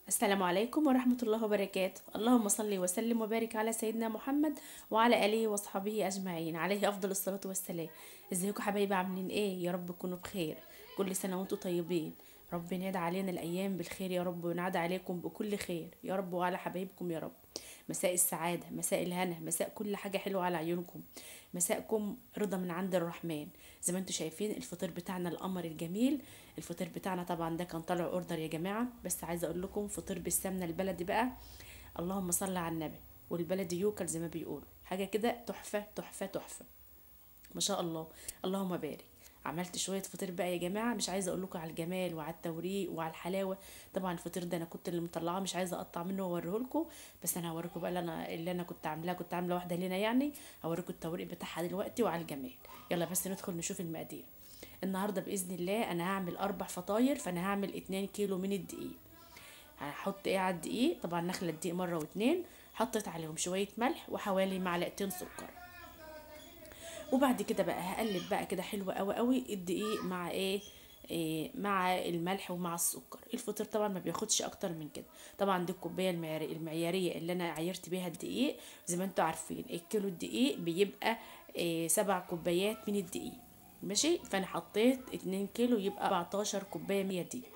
السلام عليكم ورحمة الله وبركاته. اللهم صل وسلم وبارك على سيدنا محمد وعلى آله وصحبه أجمعين، عليه أفضل الصلاة والسلام. ازيكم حبايبي، عاملين ايه؟ يا رب تكونوا بخير، كل سنة وانتم طيبين. ربنا يعيد علينا الأيام بالخير يا رب، ونعاد عليكم بكل خير يا رب وعلى حبايبكم يا رب. مساء السعادة، مساء الهنا، مساء كل حاجة حلوة على عيونكم، مساءكم رضا من عند الرحمن. زي ما انتم شايفين الفطير بتاعنا القمر الجميل، الفطير بتاعنا طبعا ده كان طالع order يا جماعة، بس عايزة اقول لكم فطير بالسمنة البلدي بقى، اللهم صل على النبي، والبلدي يوكل زي ما بيقولوا، حاجة كده تحفة تحفة تحفة ما شاء الله، اللهم بارك. عملت شوية فطير بقى يا جماعة، مش عايزه اقول لكم على الجمال وعلى التوريق وعلى الحلاوة. طبعا الفطير ده انا كنت اللي مطلعاه، مش عايزه اقطع منه واوريه لكم، بس انا هوريكم بقى اللي انا كنت عاملاه، كنت عامله واحدة لنا يعني، هوريكم التوريق بتاعها دلوقتي وعلى الجمال. يلا بس ندخل نشوف المقادير. النهارده باذن الله انا هعمل 4 فطاير، فانا هعمل 2 كيلو من الدقيق. هحط ايه على الدقيق؟ طبعا نخله الدقيق مرة واتنين، حطيت عليهم شوية ملح وحوالي معلقتين سكر، وبعد كده بقى هقلب بقى كده حلو قوي قوي الدقيق مع ايه مع الملح ومع السكر. الفطير طبعا ما بياخدش اكتر من كده. طبعا دي الكوباية المعياريه اللي انا عايرت بيها الدقيق، زي ما انتوا عارفين الكيلو الدقيق بيبقى 7 كوبايات من الدقيق، ماشي. فانا حطيت 2 كيلو يبقى 14 كوباية من الدقيق.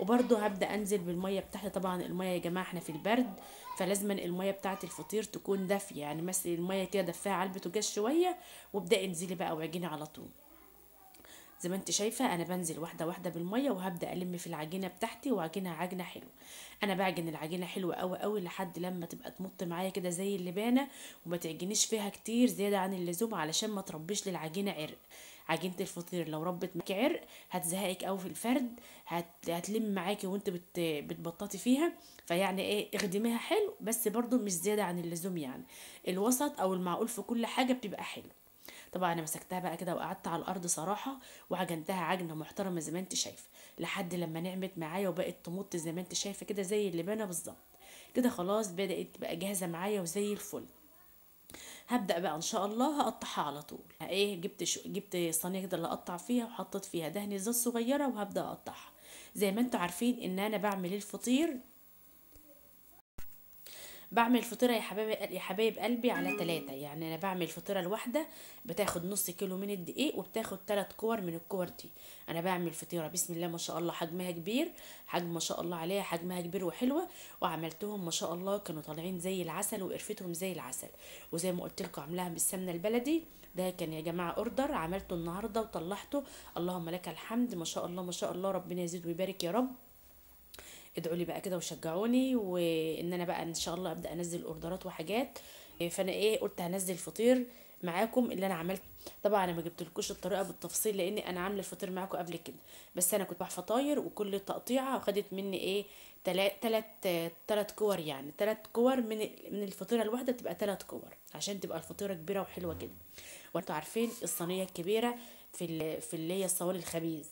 وبرده هبدا انزل بالمية بتاعتي. طبعا المية يا جماعة احنا في البرد، فلازم المية بتاعه الفطير تكون دافيه، يعني مثلا المية كده دفاها على البوتاجاز شوية، وابداي انزلي بقى وعجيني على طول. زي ما انت شايفه انا بنزل واحدة واحدة بالمية، وهبدا الم في العجينة بتاعتي وعجينها عجنه حلوة. انا بعجن العجينة حلوة قوي قوي لحد لما تبقى تمط معايا كده زي اللبانه، وما تعجنيش فيها كتير زيادة عن اللزوم علشان ما تربيش للعجينه عرق. عجينه الفطير لو ربت معاكي عرق هتزهقك قوي في الفرد، هتلم معاكي وانت بتبططي فيها. فيعني ايه، اخدميها حلو بس برضو مش زيادة عن اللزوم، يعني الوسط او المعقول في كل حاجة بتبقى حلو. طبعا انا مسكتها بقى كده وقعدت على الارض صراحة، وعجنتها عجنه محترمه زي ما انت شايفه لحد لما نعمت معايا وبقت تمط زي ما انت شايفه كده زي اللبانه بالظبط كده. خلاص بدات تبقى جاهزة معايا وزي الفل. هبدا بقى ان شاء الله هقطعها على طول. ايه، جبت صينية كده اللي اقطع فيها، وحطيت فيها دهن زيت صغيرة، وهبدا اقطعها. زي ما انتوا عارفين ان انا بعمل الفطير، بعمل فطيره يا حبايب يا حبايب قلبي على 3، يعني انا بعمل فطيره الواحدة بتاخد نص كيلو من الدقيق وبتاخد 3 كور من الكور دي. انا بعمل فطيره بسم الله ما شاء الله حجمها كبير، حجم ما شاء الله عليها، حجمها كبير وحلوه، وعملتهم ما شاء الله كانوا طالعين زي العسل وقرفتهم زي العسل. وزي ما قلت لكم عاملاها بالسمنه البلدي. ده كان يا جماعة order عملته النهارده وطلعته، اللهم لك الحمد ما شاء الله ما شاء الله، ربنا يزيد ويبارك يا رب. ادعوا لي بقى كده وشجعوني، وان انا بقى ان شاء الله ابدا انزل اوردرات وحاجات. فانا ايه قلت هنزل فطير معاكم اللي انا عملت. طبعا انا ما جبتلكوش الطريقة بالتفصيل لان انا عامله الفطير معاكم قبل كده، بس انا كنت فطاير وكل تقطيعه خدت مني ايه 3 كور، يعني 3 كور من الفطيره الواحدة بتبقى 3 كور عشان تبقى الفطيره كبيرة وحلوه كده. وانتوا عارفين الصينية الكبيرة في اللي هي الصواني الخبيز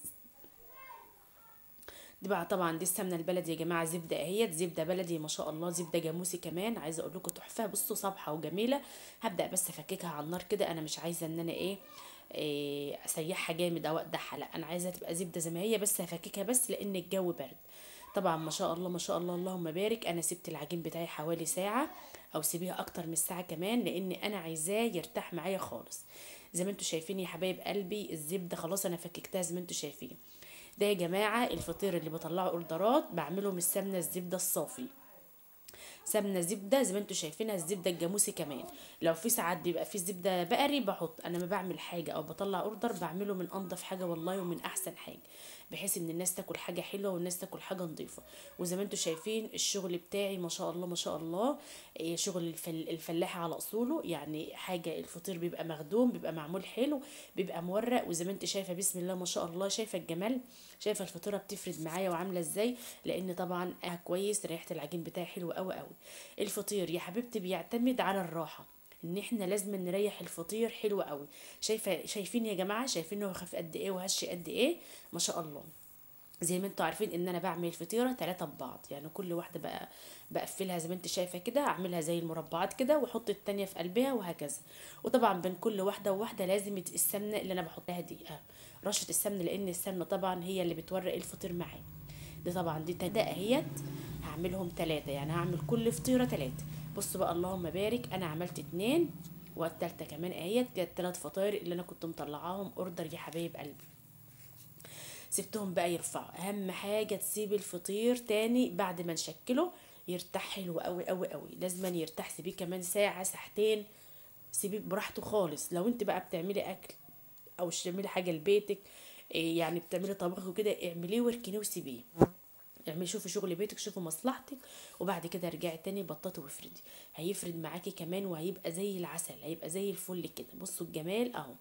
دي بقى. طبعا دي السمنة البلدي يا جماعة، زبدة اهيت، زبدة بلدي ما شاء الله، زبدة جاموسي كمان، عايزه اقول لكم تحفة. بصوا صبحة وجميلة. هبدا بس افككها على النار كده، انا مش عايزه ان انا ايه اسيحها جامد او اقدحها، لا انا عايزاها تبقى زبدة زي ما هي، بس هفككها بس لان الجو برد. طبعا ما شاء الله ما شاء الله اللهم بارك. انا سبت العجين بتاعي حوالي ساعة او سيبيها اكتر من ساعة كمان، لان انا عايزاه يرتاح معايا خالص. زي ما انتم شايفين يا حبايب قلبي الزبدة خلاص انا فككتها زي ما انتم شايفين. ده يا جماعة الفطير اللي بطلعه اوردرات بعمله من السمنة الزبدة الصافي، سمنه زبدة زي ما انتم شايفينها، الزبدة الجاموسي كمان. لو في ساعات بيبقى في زبدة بقري بحط، انا ما بعمل حاجة او بطلع order بعمله من انضف حاجة والله ومن احسن حاجة، بحيث ان الناس تاكل حاجة حلوة والناس تاكل حاجة نظيفة. وزي ما انتم شايفين الشغل بتاعي ما شاء الله ما شاء الله، شغل الفلاحة على اصوله، يعني حاجة الفطير بيبقى مخدوم، بيبقى معمول حلو، بيبقى مورق. وزي ما انت شايفه بسم الله ما شاء الله، شايفه الجمال، شايفه الفطيره بتفرد معايا وعامله ازاي، لان طبعا كويس، ريحه العجين بتاعي حلوة قوي قوي. الفطير يا حبيبتي بيعتمد على الراحة، ان احنا لازم نريح الفطير حلو قوي. شايفين يا جماعة، شايفين هو خف قد ايه وهش قد ايه ما شاء الله. زي ما انتوا عارفين ان انا بعمل فطيره 3 ببعض، يعني كل واحدة بقى بقفلها زي ما انت شايفه كده، اعملها زي المربعات كده واحط التانية في قلبها وهكذا. وطبعا بين كل واحدة وواحدة لازم السمنة اللي انا بحطها دي رشه السمنة، لان السمنة طبعا هي اللي بتورق الفطير معايا. دي طبعا دي تانية اهيت. هعملهم 3، يعني هعمل كل فطيره 3. بصوا بقى اللهم بارك، انا عملت 2 والتالتة كمان اهيت كده، 3 فطاير اللي انا كنت مطلعاهم order يا حبايب قلبي. سبتهم بقى يرفعوا. اهم حاجة تسيب الفطير تاني بعد ما نشكله يرتاح حلو قوي قوي قوي، لازم يرتاح، سيبيه كمان ساعة ساعتين، سيبيه براحته خالص. لو انت بقى بتعملي اكل او تعملي حاجة لبيتك، يعني بتعملي طبخ وكده، اعمليه واركنيه وسيبيه، اعملي شوفي شغل بيتك، شوفي مصلحتك، وبعد كده ارجعي تاني بطاطي وافردي، هيفرد معاكي كمان وهيبقى زي العسل، هيبقى زي الفل كده. بصوا الجمال اهو،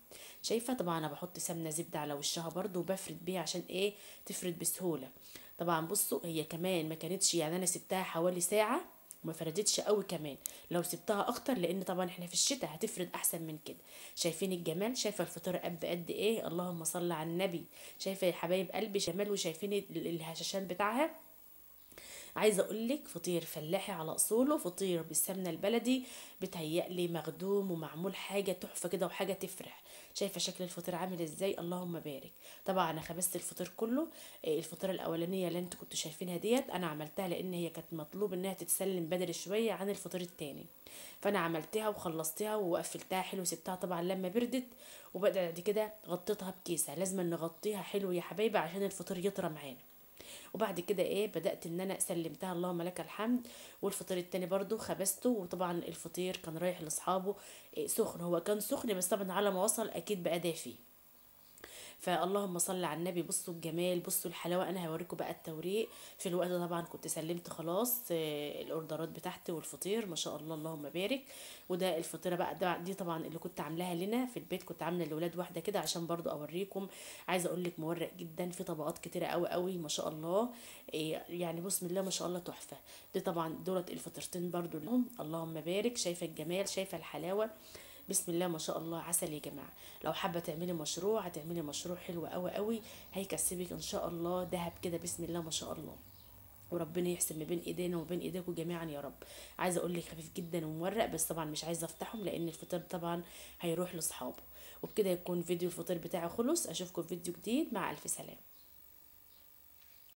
شايفه؟ طبعا انا بحط سمنه زبدة على وشها برده وبفرد بيها عشان ايه؟ تفرد بسهولة. طبعا بصوا هي كمان ما كانتش، يعني انا سبتها حوالي ساعة وما فردتش قوي، كمان لو سبتها اكتر لان طبعا احنا في الشتاء هتفرد احسن من كده. شايفين الجمال؟ شايفه الفطار قد ايه؟ اللهم صل على النبي. شايفه يا حبايب قلبي جمال، وشايفين الهشاشان بتاعها. عايزه اقولك فطير فلاحي على اصوله، فطير بالسمنه البلدي، بتهيألي مخدوم ومعمول حاجة تحفة كده وحاجه تفرح. شايفه شكل الفطير عامل ازاي؟ اللهم بارك. طبعا انا خبزت الفطير كله. الفطيره الاولانية اللي انتوا كنتوا شايفينها ديت انا عملتها لان هي كانت مطلوب انها تتسلم بدري شوية عن الفطير التاني، فانا عملتها وخلصتها وقفلتها حلو، سبتها طبعا لما بردت، وبعد كده غطيتها بكيسه. لازم نغطيها حلو يا حبايبي عشان الفطير يطرى معانا. وبعد كده ايه، بدأت ان انا سلمتها اللهم لك الحمد. والفطير التاني برضو خبزته، وطبعا الفطير كان رايح لاصحابه إيه سخن، هو كان سخن بس طبعا على ما وصل اكيد بقى دافي. فاللهم صل على النبي. بصوا الجمال، بصوا الحلاوة. انا هوريكم بقى التوريق في الوقت ده. طبعا كنت سلمت خلاص الاوردرات بتاعتي والفطير ما شاء الله اللهم بارك. وده الفطيره بقى ده دي طبعا اللي كنت عاملاها لنا في البيت، كنت عامله للاولاد واحدة كده عشان برضو اوريكم. عايزه اقول لك مورق جدا، في طبقات كتيرة قوي قوي ما شاء الله، يعني بسم الله ما شاء الله تحفة. دي طبعا دولت الفطيرتين برضو لهم اللهم بارك. شايفه الجمال، شايفه الحلاوة، بسم الله ما شاء الله عسل يا جماعة. لو حابة تعملي مشروع هتعملي مشروع حلو قوي قوي، هيكسبك ان شاء الله دهب كده بسم الله ما شاء الله، وربنا يحسن ما بين ايدينا وبين ايديكم جميعا يا رب. عايزه اقول لك خفيف جدا ومورق، بس طبعا مش عايزه افتحهم لان الفطير طبعا هيروح لاصحابه. وبكده يكون فيديو الفطير بتاعي خلص. اشوفكم في فيديو جديد، مع الف سلامه.